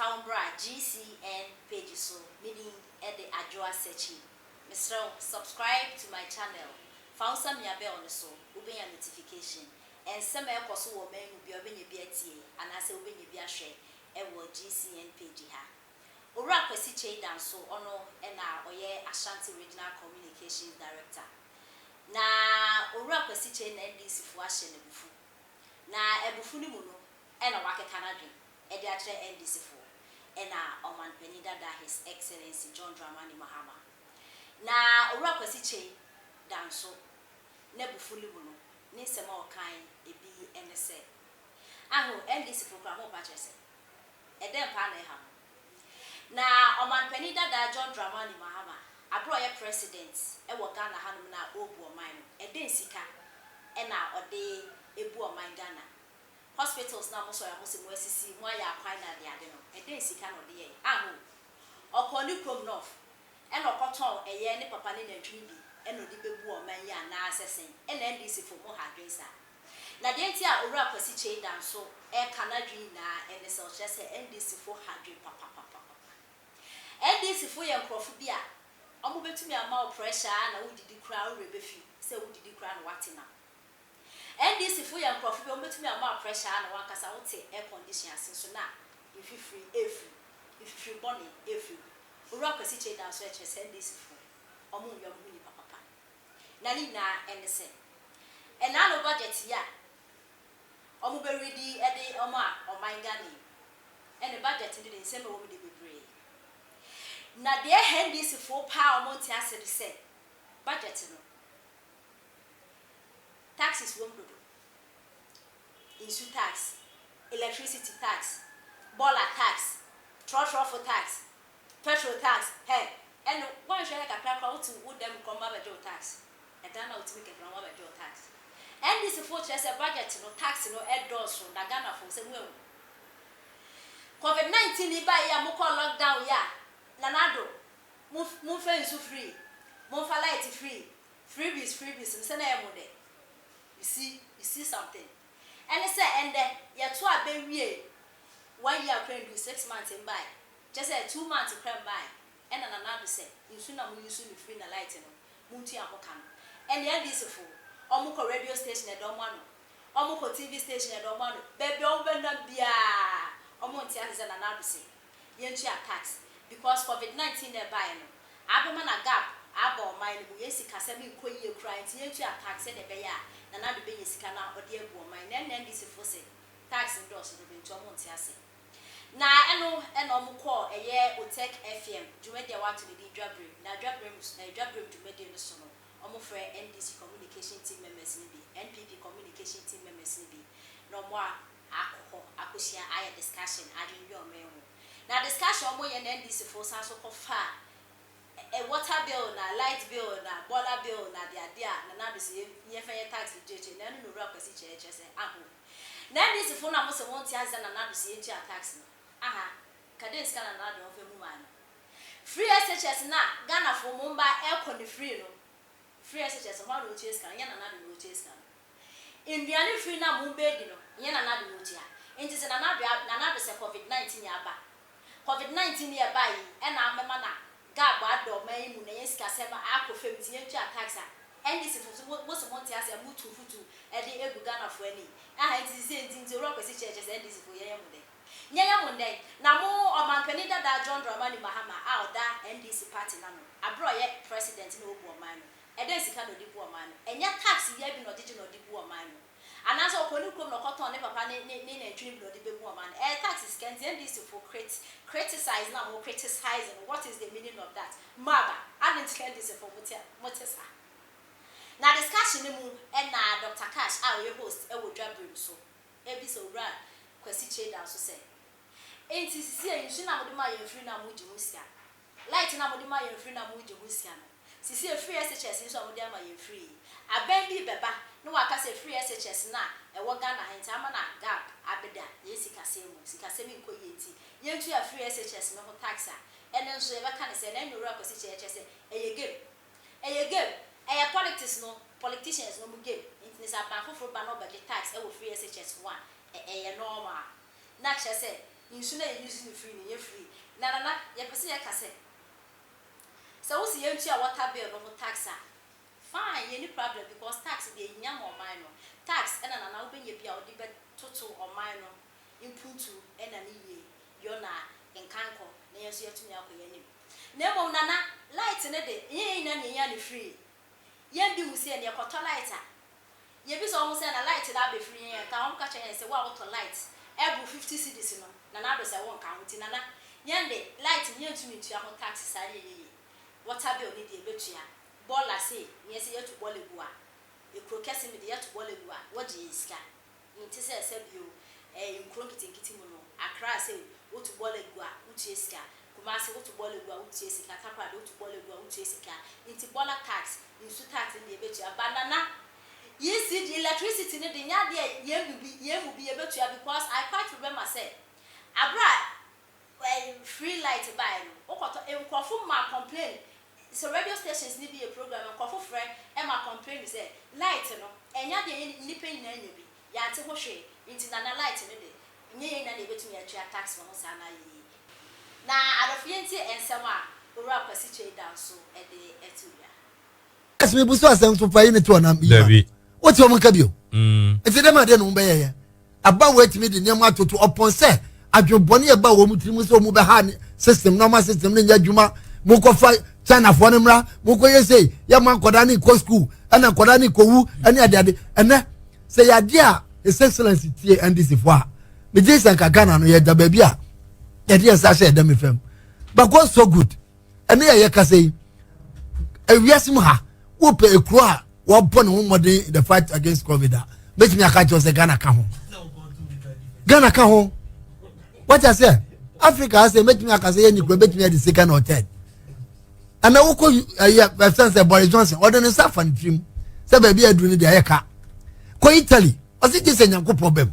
Memfa wo mbra GCN page so, me din de Adwoa Sekyi. Mesrɛ wo, subscribe to my channel, fa wo nsa mia bell no so, wobɛnya notification. Nsɛm a ɛkɔ so wɔ ɔman mu biara wobɛnya bi atie anaasɛ wobɛnya bi ahwɛ wɔ GCN page ha. Owura Kwasi Kyei Danso, ɔno na ɔyɛ Ashanti Regional Communications Director. Na Owura Kwasi Kyei na NDC foɔ ahyɛ no abufu. Na abufu no mu no na wakeka n'adwen de akyerɛ NDC foɔ ɛna Ɔmanpanin dada His Excellency John Dramani Mahama. Na Owura Kwasi Kyei Danso n'abufu no mu no, ne nsɛm a ɔkae bi ne sɛ, Aho, NDC foɔ koraa mo mpa kyerɛ sɛ, ɛdɛn paa na ɛha mo? Na Ɔmanpanin dada John Dramani Mahama, aberɛ a ɔyɛ President wɔ Ghana hanom no a ɔrebu ɔman no, ɛdɛn sika na ɔde bu ɔman Ghana? Hospitals no a mosɔre a mose moasisi, moayɛ akwan ne adeade no, ɛdɛn sika na ɔde yɛe? Aho, ɔkɔɔ ne kurom North ɛna ɔkɔtɔn ɛyɛ ne papa ne nantwi no bi ɛna ɔde bɛbu ɔman yi anaa sɛ sɛn? Ɛna NDC fo mo ha adwen saa. Na deɛ nti a Owura Kwasi Kyei Danso ɛreka n'adwen nyinaa ɛne sɛ ɔkyerɛ sɛ NDC fo ha adwen papapapapa. NDC fo yɛ nkorɔfo bi a ɔmo bɛtumi ama wo pressure a na wodidi koraa wo werɛ bɛfi sɛ wodidi koraa na woate nam. NDC fo yɛ nkorɔfo bi a wɔbɛtumi ama wo pressure a na wankasa wote air condition ase nso na mfifiri ɛfiri, mfifiri bɔne ɛfiri wo. Owura Kwasi Kyei Danso ɛkyerɛ sɛ NDC fo ɔmo nyɛ ɔmo ho nipa papa. Na ne nyinaa ɛne sɛ ɛnaa no budget yi a ɔmo bɛ redi ɛde ɔmo a ɔman Ghana yi ɛne budget no de nsɛm ɛwɔ mu de bebree. Na deɛ ɛha NDC foɔ paa a ɔmo nte ase ne sɛ budget no taxes wom dodo. Nsu tax, electricity tax, bɔɔla tax, trɔtrɔfo tax, petrol tax, hɛ, ɛno woanhwɛ yɛ kakra koraa wote wo dɛm koraa ɔmo abɛgye wo tax. Ɛdan no a wotumi kɛkɛ no ɔmo abɛgye wo tax. NDC foɔ kyerɛ sɛ budget no tax no ɛdɔɔso na Ghana foɔ sɛ mo ahu. Covid 19 yi baeɛ yi a mokɔɔ lockdown yi a Nana Addo mo momfa nsu free, momfa light free, freebies freebies no sɛ na ɛyɛ mo dɛ. You see, you see something. Ɛne sɛ ɛndɛ yɛto a bɛwie one year koraa ndu 6 months mbae. Kyerɛ sɛ 2 months koraa mbae ɛna Nana Addo sɛ nsu na mo use no free na light no montua ho ka no. Ɛne NDC fo ɔmo kɔ radio station ɛdɔ ɔmo ano, ɔmo kɔ TV station ɛdɔ ɔmo ano, baabi a ɔmo bɛnam biara ɔmo nte ase sɛ Nana Addo sɛ yɛntua tax because Covid 19 na ɛbaeɛ no abɛma na gap aba ɔman no mu, yɛn sikasɛm nkɔ yie koraa nti yɛntua tax sɛdeɛ ɛbɛyɛ a Nana Addo bɛnya sika na ɔde abu ɔman na ɛna NDC fo sɛ tax no dɔɔso dodo nti ɔmo nte ase. Na ɛno ɛna ɔmo kɔɔ ɛyɛ Otec FM dwumadie a wato ne din Dwaberem, na Dwaberem Dwaberem dwumadie no so no ɔmo frɛ NDC communication team members no bi, NPP communication team members no bi na ɔmo a akɔ hɔ akɔhyia ayɛ discussion adwendwen ɔman ho. Na discussion ɔmo yɛ na NDC fo san so kɔfa ɛ water bill na light bill na bɔɔla bill na adeade a Nana Addo sɛ yɛmfa yɛ tax gyekye na ɛno na Owura Kwasi kyerɛ kyerɛ sɛ aho na NDC fo na mo sɛ wɔn te ase sɛ Nana Addo sɛ yɛntua tax no aha kaden sika na Nana Addo wɔmfa mu maa no free SHS na Ghana fo mo mba ɛkɔ ne free no. Free SHS hɔ a na otua sika no, nyɛ Nana Addo na otua sika no. Nnuane free na mo bɛdi no, nyɛ Nana Addo na otua. Nti sɛ Nana Addo sɛ Covid 19 yɛ aba, Covid 19 yɛ ba yi ɛna amema na gap adɔ ɔman yi mu na yɛn sikasɛm akɔ fam nti yɛntua tax a NDC fo so mo sɛ mo nte ase a mo tu futu ɛde egu Ghana fo ani aha. Nti sisi nti Owura Kwasi kyerɛ sɛ NDC fo yɛyɛ mo dɛ nyɛyɛ mo ndɛn na mo Ɔmanpanin dada John Dramani Mahama a ɔda NDC party n'ano abere a ɔyɛ president na obu ɔman no, ɛdɛn sika na ɔde bu ɔman no? Ɛnyɛ tax yɛ bi na ɔgyegye na ɔde bu ɔman no anaasɛ ɔkɔ ne kurom na ɔkɔtɔn ne papa ne nantwi bi na ɔde bɛbu ɔman no? Ɛyɛ tax sika. Nti NDC fo criticize na mo criticize no, what is the meaning of that? Mo aba adi nti NDC fo mo te saa. Na discussion no mu ɛna Dr Cash a ɔyɛ host ɛwɔ Dwaberem so ebisa Owura Kwasi Kyei Danso sɛ nti sisi yɛ nsu na mo de ma yɛn free na mo gye ho sika, light na mo de ma yɛn free na mo gye ho sika no, sisi yɛ free SHS nso a mo de ama yɛn free, abɛn bi bɛba na waka sɛ free SHS na ɛwɔ Ghana ha nti ama na gap abɛda yɛn sikasɛm mu, sikasɛm nkɔ yie nti yɛntua free SHS no ho tax a ɛno nso yɛbɛka ne sɛ na ɛna Owura Kwasi Kyei kyerɛ sɛ ɛyɛ game, ɛyɛ game, ɛyɛ politics no, politicians no mu game. Nti ne sɛ aban foforɔ ba na ɔbɛgye tax ɛwɔ free SHS ho a ɛyɛ normal na kyerɛ sɛ Nsu no a yɛ use no free no nyɛ free. Na Nana yɛpɛ sɛ yɛka sɛ, sɛ wo se yɛntua water bill no ho tax a, fine, yɛnni problem because tax deɛ ɛhia ma ɔman no. Tax ɛna Nana wobɛnya bi a wode bɛtoto ɔman no mpuntuo ɛna ne yie yɔ na nkankɔ na yɛn nso yɛatumi akɔ yɛn anim. Na mmom Nana, light no de, ɛnyɛ yɛn nyinaa na yɛnya no free. Yɛn bi hu sɛ yɛn yɛkɔtɔ light a, yɛbisa wɔn sɛ na light no abɛfiri yɛn yɛnka ho, wɔka kyerɛ yɛn sɛ wo a wotɔ light ɛboro 50 cedis no, Nana Addo sɛ wonka ho. Nti Nana, yɛn de, light no yɛntumi ntua ho tax saa yɛ yie. Water bill no deɛ yɛbɛtua. Bɔɔla sei, neɛ sɛ yɛtu bɔɔla gu a, ekuro kɛse mu de yɛto bɔɔla gu a, wɔgye yɛn sika. Nte sɛ sɛ bio ɛɛ nkuro nketenkete mu no, Accra sei, woto bɔɔla gu a, wotua sika. Kumasi, woto bɔɔla gu a, wotua sika. Takoradi, woto bɔɔla gu a, wotua sika. Nti bɔɔla tax, nsu tax no deɛ yɛbɛtua. But Nana, ECG, electricity no de, nyɛ adeɛ a yɛn mu bi, yɛn mu bi yɛbɛtua because I quite remember sɛ, aberɛ a ɛɛ free light baeɛ no, wokɔtɔ, nkurɔfo maa complain sɛ radio stations no bi yɛ program a, nkurɔfo frɛ ma complain sɛ light no, ɛnyɛ adeɛ a yɛn nnipa nyinaa nya bi, yɛante ho hwee, nti Nana light no de, nyɛ yɛn nyinaa na yɛbɛtumi atua tax wɔ ho saa na ayɛ yie. Na adɔfo yɛntie nsɛm a Owura Kwasi Kyei Danso de ato dwa. Ɛsɛ mi busu asɛm so fa yi ne to ɔnam yi ma Dabi. wote wɔn nka bio nti dɛm adeɛ na wɔn bɛyɛ yɛ aba wɔ etumi de nneɛma atoto ɔpɔn sɛ adwembɔne ɛba wɔn tirim sɛ wɔn bɛha ne system na wɔn system no nyɛ adwuma mo kɔfa chinafoɔ no mmra mo kɔ yɛ sei yɛ ma nkɔdaa ne kɔ school ɛna nkɔdaa ne kɔ wu ɛne adeade ɛnɛ sɛ yɛ adeɛ a his excellence tie NDC foɔ a megye sɛ nka Ghana no yɛda baabi a yɛde yɛn nsa ahyɛ ɛdɛm fam, but God so good. Ɛne yɛ yɛkasa yi, ewiase mu ha wopɛ ekuro a wɔbɔ ne ho mmɔden the fight against COVID a, mɛtumi aka kyerɛ sɛ Ghana ka ho. Ghana ka ho. Wɔte aseɛ, Africa asɛ mɛtumi aka sɛ yɛ ne kuro bɛtumi adi second or third. Ɛna wokɔ ɛyɛ ɛsɛn sɛ Boris Johnson ɔde ne nsa afa ne tirim sɛ baabi a aduru no deɛ ɛyɛ ka. Kɔ Italy, ɔsi gye sɛ Nyankopɔn bɛm.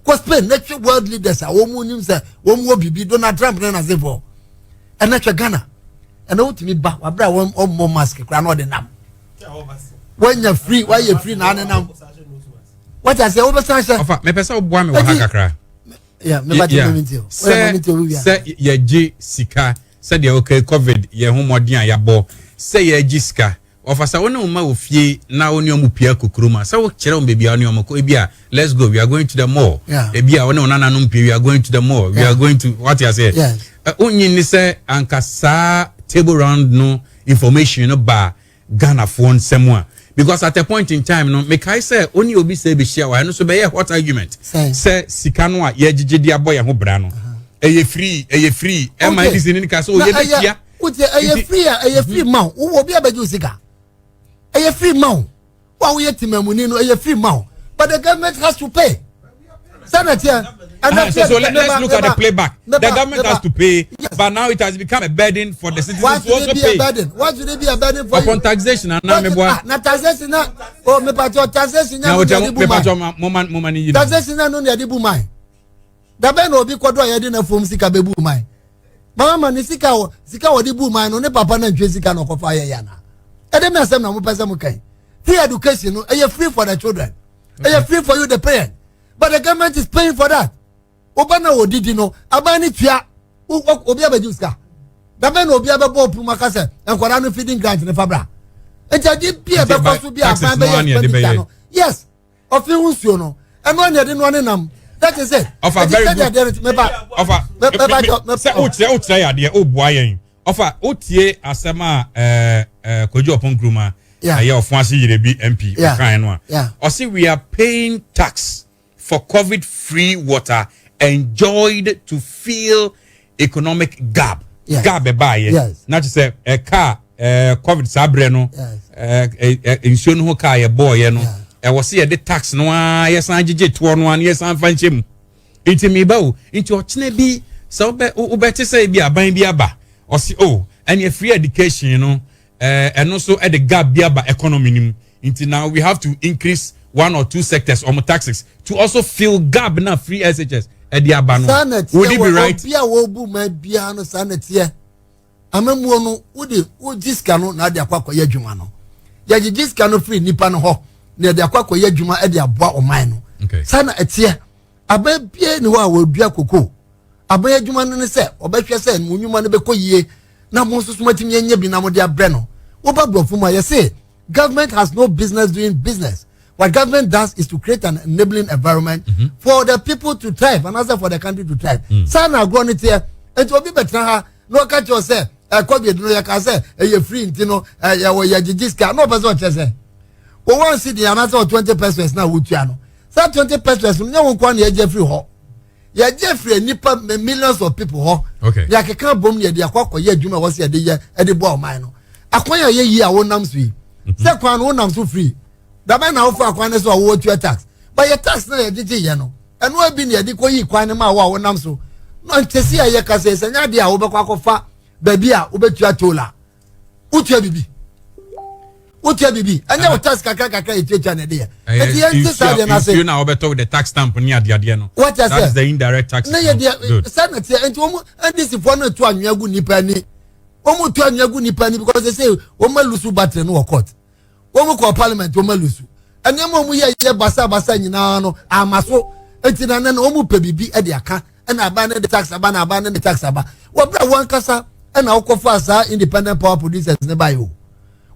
Kɔ Spain na hwɛ world leaders a wɔn mu nim sɛ wɔn wɔ biribi, Donald Trump ne n'asefoɔ. Ɛna hwɛ Ghana, ɛna wotumi ba wabere a wɔn ɔmmɔ mask koraa na ɔde nam. Wɔanya free, wɔayɛ free na ane nam. Wɔte aseɛ, wobɛsan hyɛ. Ɔfa mepɛ sɛ woboa me wɔ ha kakra. Yeah, meba te mami nti o. Sɛ sɛ yɛgye sika sɛdeɛ okay COVID yɛn ho mmɔden a yɛabɔ sɛ yɛgye sika. Ɔfa sɛ wo ne wo mma wɔ fie na wo ne wɔn pue akɔ kurom a, sɛ wokyerɛ wɔn baabi a wo ne wɔn kɔ, ebi a let's go, we are going to the mall. Ebi a wo ne wo nananom pue, we are going to the mall, we are going to, wate aseɛ? Wonnye nni sɛ anka saa table round no information no ba Ghanafoɔ nsam a? Because at a point in time no, mekae sɛ wo ne obi sɛ bɛhyia wɔ ha, ɛno nso bɛyɛ hot argument sɛ sika no a yɛgyegye de abɔ yɛn ho bra no, ɛyɛ free, ɛyɛ free, ɛma NDC no ka sɛ ɔyɛ bɛtua. Wotie, ɛyɛ free a, ɛyɛ free ma wo. Wowɔ obi abɛgye wo sika, ɛyɛ free ma wo. Wo a woyɛ temamuni no, ɛyɛ free ma wo, but the government has to pay. Sɛ teɛ ɛnɛ so let's look at the playback. The government has to pay, yes, but now it has become a burden for the citizens Why to also be pay. A burden? Why should it be a burden for upon you? Taxation and now meboa. Na taxation na oh, me pato taxation na no na bu man. Taxation na no na bu man. Dabɛn na obi kɔdɔ a yɛde n'afuom sika bɛbu man? Mama ma ne sika wɔ sika wɔde bu man no, ne papa na ntwe sika na ɔkɔfa ayɛ yɛ ana? Ɛde mi asɛm na mo pɛ sɛ mo kɛn. Free education no, ɛyɛ free for the children, ɛyɛ free for you the parent, but the government is paying for that. Oba na odidi no, aban ne tua. Obi abɛgye sika. Dabɛn na obi abɛbɔ ɔpum aka sɛ nkwadaa no feeding grant ne fa bra? Nti adi bi a ɛbɛkɔ so bi a aban bɛyɛ expenditure no, yes, ɔfi ho nsuo no, ɛno ɛna ɛde noa ne nam. That is it. Ɔfa, very good. Meba. Ɔfa, sɛ wokyerɛ yɛ adeɛ, woboa yɛn. Ɔfa, wotie asɛm a ɛɛ ɛɛ Kojo Oppong Nkrumah, ɛyɛ Ɔfo ase yere bi MP, ɔkan no a ɔsi we are paying tax for COVID free water enjoyed to fill economic gap. Gap ɛbaayɛ na kyerɛ sɛ ɛka ɛɛ COVID saa berɛ no, ɛɛ ɛ nsuo no ho kaa yɛ bɔɔyɛ no, ɛwɔ sɛ yɛde tax no ara yɛsan gyegye toɔ no ara na yɛsan fa nhyɛ mu. Nti meba o, nti ɔkyena bi sɛ wobɛ wobɛte sɛ ebi aban bi aba, ɔsi o ɛnea free education no, ɛno nso ɛde gap bi aba economy no mu, nti now we have to increase one or two sectors ɔmo taxes to also fill gap na free SHS ɛde aba no. Saa na Would it be teɛ. right? Obi a wɔbu ma biara no, saa na teɛ. Amamuo no, wode wogye sika no na ade akɔ akɔyɛ adwuma no. Yɛgyegye sika no firi nipa no hɔ na yɛde akɔ akɔyɛ adwuma de aboa ɔman no. Saa na ɛteɛ. Aba bie ne hɔ a wɔdua koko. Aban adwuma no ne sɛ ɔbɛhwɛ sɛ mo nnwuma no bɛkɔ yie na mo nso so moatumi anya bi na mode abrɛ no. Woba borɔfo mu a, yɛse government has no business doing business. What government does is to create an enabling environment mm -hmm. for the people to thrive and also for the country to thrive. Saa na agorɔ no teɛ. Nti obi bɛtena ha na ɔka kyerɛ sɛ ɛkɔ bi no yɛka sɛ ɛyɛ free nti no ɛyɛ wɔ yɛ gyegye sika na ɔpɛ sɛ ɔkyerɛ sɛ wɔwɔ nsi deɛ anaasɛ wɔ 20 pesos na wotua no saa 20 pesos no nyɛ wo nkoa na yɛgye firi hɔ. Yɛgye firi nnipa millions of people hɔ. Yɛakeka bom na yɛde akɔ akɔyɛ adwuma a wɔsɛ yɛde yɛ de boa ɔman no. Akwan a yɛyi a wonam so yi, sɛ kwan no wonam so free, dabɛn na wofa kwan no so a wɔtua tax? Ba yɛ tax na yɛde gye yɛ no, ɛno abi na yɛde kɔyi kwan no ma wo a wonam so. Na nkyɛsi a yɛka sɛ sɛ nyɛ adeɛ a wobɛkɔ akɔfa baabi a wobɛtua toll a, wotua bibi wotua bibi ɛnyɛ wo tax kakra kakra yɛ tuatua na ɛde yɛ eti yɛn ti saa deɛ n'ase. Nsuo na wɔbɛtɔ with the tax stamp ne adeadeɛ no. Wɔte ase. That is the indirect tax. Ne yɛ deɛ sɛ na teɛ nti wɔn NDC foɔ no tu anwea gu nipa ani, wɔn tu anwea gu nipa ani because they say wɔn alusu battery no wɔ court, wɔn kɔ parliament wɔn alusu nneɛma wɔn yɛ yɛ basabasa nyinaa no ama so. Eti na ne no wɔn pɛ bibi ɛde aka ɛna aban ne de tax aba na aban ne de tax aba. Wɔbɛrɛ wɔn kasa ɛna wɔkɔfa saa independent power producers ne ba yi o.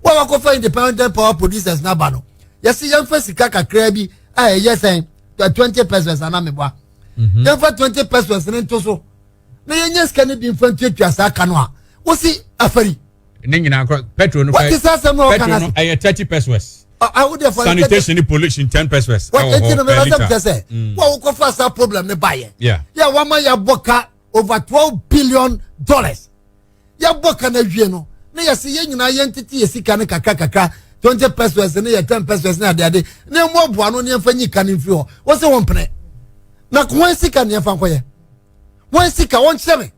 Wɔn akɔfa independent power producers n'aba no, yɛsi yɛnfa sika kakraa bi a ɛyɛ sɛn, 20 pesewas anamibua, yɛnfa 20 pesewas ne nto so na yɛnyɛ sika ne bi nfa ntuatua saa ka no a wosi afari. Ne nyinaa kɔ petrol no. Wɔte saa asɛm na ɔka petrol no na ɛyɛ 30 pesewas. Awo de fa sanitation ni pollution 10 pesewas. Wɔte nti no mɛ sɛ sɛ wɔn akɔfa saa problem ne ba yɛ yɛ wɔn ama yɛ bɔ ka over $12 billion. Yɛbɔ ka no awie no na yɛsɛ yɛn nyinaa yɛn tete yɛ sika no kakra kakra, 20 pesewas ne yɛ 10 pesewas ne adeade ne emu aboa no ne yɛmfa nyi ka no mfiri hɔ. Wɔsɛ wɔn pene na wɔn sika ne yɛmfa nkɔyɛ wɔn sika. Wɔn kyerɛ me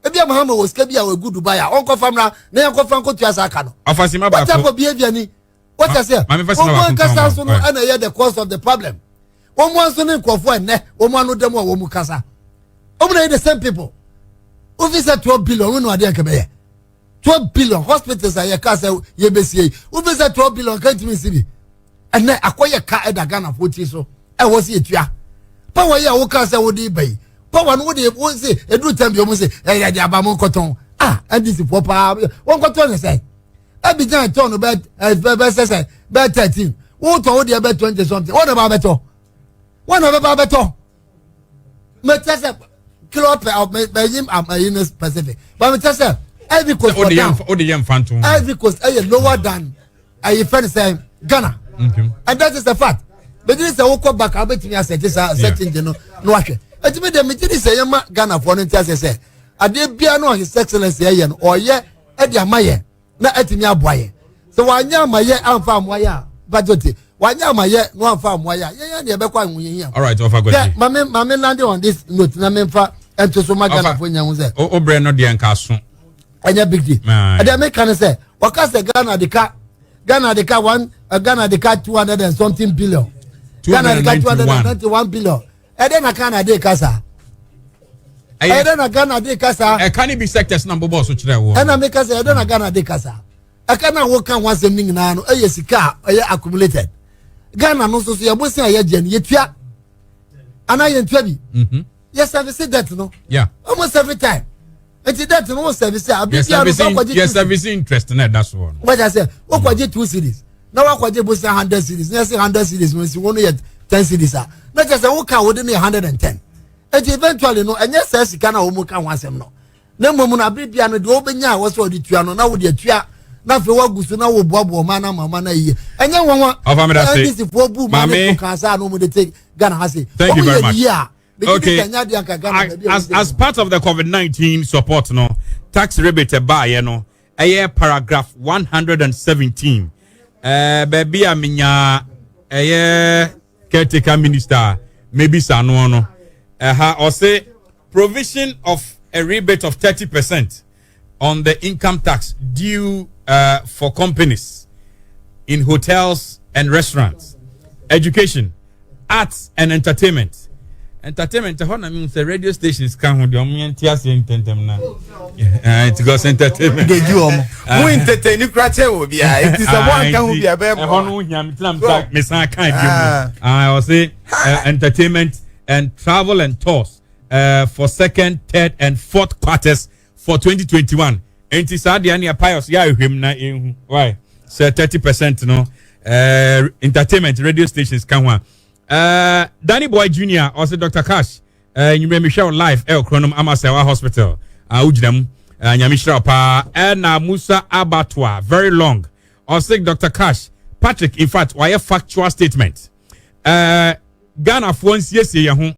ebi a Mahama wɔ sika bi a wɔgu Dubai a ɔnkɔfa mmra na yɛnkɔfa nkɔtua saa ka no. Ɔfasima What type baako of behaviour ni? Wɔkyɛ sɛ Maame fa sima wɔn baako ankasa nka nso no ho. ɛna ɛyɛ the cause of the problem. Wɔn nso ne nkurɔfoɔ ɛnɛ wɔn ano dɛm a wɔn kasa, wɔn na yɛ the same people. Wofi sɛ 12 billion wɔn na adeɛ nkɛmɛ yɛ 12 billion hospitals a yɛka sɛ yɛbɛsie yi, wofi sɛ 12 billion ka ntumi nsi bi. Ɛnɛ akɔyɛ ka ɛda Ghana fo ti so ɛwɔ si etua power yi a woka sɛ wode ba yi, power no wode wo se eduru tɛm bi wɔn se ɛyɛ de aba mo nkɔtɔn a NDC foɔ paa wɔn nkɔtɔn ne sɛ Abidjan tɔn no bɛ ɛ bɛ sɛ sɛ bɛ 13, wotɔn wo deɛ bɛ 20 something. Wɔn na ba bɛtɔ, wɔn na bɛba bɛtɔ. Mɛtɛ sɛ kilo pɛ ɔ mɛ mɛ yi am ɛyi no specific but mɛtɛ sɛ Ivory Coast for down. O de yɛ nfa nto. Ivory Coast ɛyɛ lower than ɛyi fɛn sɛ Ghana and that is a fact. Bɛgyina sɛ wokɔ back a wobɛtumi asɛte saa search engine no na wahwɛ. Ɛtumi deɛ megye di sɛ yɛma Ghanafoɔ no nti asɛ sɛ adeɛ biara no a His Excellence ɛyɛ no, ɔyɛ ɛde ama yɛ na ɛtumi aboa yɛ. Sɛ wanyɛ ama yɛ amfa amoa yɛ a, budget wanyɛ ama yɛ na wamfa amoa yɛ a, yɛn yɛn deɛ ɛbɛkɔ ahohiahia. All right, ɔfa Kwasi. Yɛ maame maame land on this note na memfa ɛnto so ma Ghanafoɔ nya ho sɛ o brɛ no deɛ nka so. Ɛnyɛ big deal. Ɛdeɛ meka ne sɛ wɔka sɛ Ghana de ka, Ghana de ka one Ghana de ka 200 and something billion, Ghana de ka 291 billion. Ɛdɛ na Ghana de ka saa? Ɛdɛ na Ghana de ka saa? Ɛka ne bi sectors na bɔbɔ so kyerɛ wɔ. Ɛna meka sɛ ɛdɛ na Ghana de ka saa? Ɛka na wɔka ho asɛm no nyinaa no ɛyɛ sika a ɛyɛ accumulated. Ghana no nso so yɛbɔ sin a yɛgye no, yɛtua anaa yɛntua bi? Yɛ service debt no almost every time. Nti debt no wo service a abi bia no sɛ wokɔgye yɛ service interest na ɛda soɔ no. Wɔkyɛ sɛ wokɔgye 2 cedis na wakɔgye bosia 100 cedis na yɛsɛ 100 cedis no nsi wɔn no yɛ 10 cedis a, na kyerɛ sɛ woka wode no yɛ 110. Nti eventually no ɛnyɛ sɛ sika na wɔn ka ho asɛm no, na mmom no abere bia no deɛ wɔbɛnya a wɔsɛ wɔde tua no na wɔde atua na afei wagu so na wɔboaboa ɔman na ama ɔman na yie. Ɛnyɛ nwanwa Ɔfa mi da se. NDC foɔ bu maa ne to kan saa na wɔn de te Ghana ha se Thank you wɔn very yɛ much. yie a. Okay, as part of the COVID-19 support no, tax rebate ɛbaayɛ no, ɛyɛ paragraph 117. Baabi a menya ɛyɛ caretaker minister maybe sanoɔ no, ɛha ɔse provision of a rebate of 30% on the income tax due for companies in hotels and restaurants, education, arts and entertainment. Entertainment ɛhɔ na mi sɛ radio stations ka ho deɛ ɔmo yɛn ti aseɛ ntɛntɛm na because entertainment. Geji wɔn mo entertain kura kyɛ wɔ bia eti sɛ mo anka ho bia bɛɛ bɔ. Ɛhɔ no hia mi tena mi sa mi san kan bi mu. Ɔse entertainment and travel and tours. For second, third and fourth quarters for 2021. Nti saa deɛ ne Pius yɛ ahwehwɛm na ehu why sɛ 30% no entertainment radio stations ka ho a. Danny Boy Junior ɔsɛ, "Dr Cash, nwumire mehwɛ wo live ɛwɔ Kronom Amasawa Hospital a wogyina mu. Nyame hyira wo paa." Ɛna Musa Abatoa very long ɔsɛ, "Dr Cash Patrick, in fact wayɛ factual statement. Ghanafoɔ nsiesie yɛn ho."